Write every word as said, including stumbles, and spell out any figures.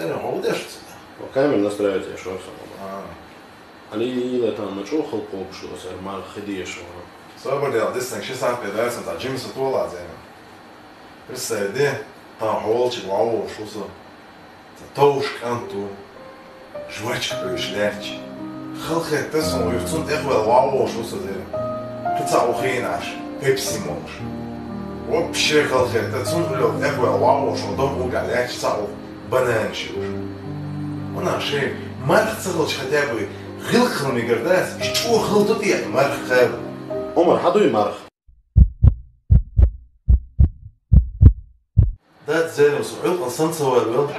Эр, гӀо деш ца. Камера настраивать еш вар сан. А. Али ила там ма чӀо хал кхобуш ду сар мар хидеш вар. Собар дел дистан ши сахт бедац, та жим сатула зена. Представь, де, там хьолчик вау шуса. Та товш кӀанту. Жвачка пуш лерч. Халхетта сон юрцун тӀехвел вау шуса зена. Кыца ухин аш, пепси молш. Вообще халхетта цун улёв тӀехвел вау шо дом уга лерч ца ух. Банан шивш. Она шей, марх цахалч хотя бы гилхал мигардац, иш чур халту тият марх хаб. Омар, хадуй марх. Дад зерус, улкъал сан цавар вел.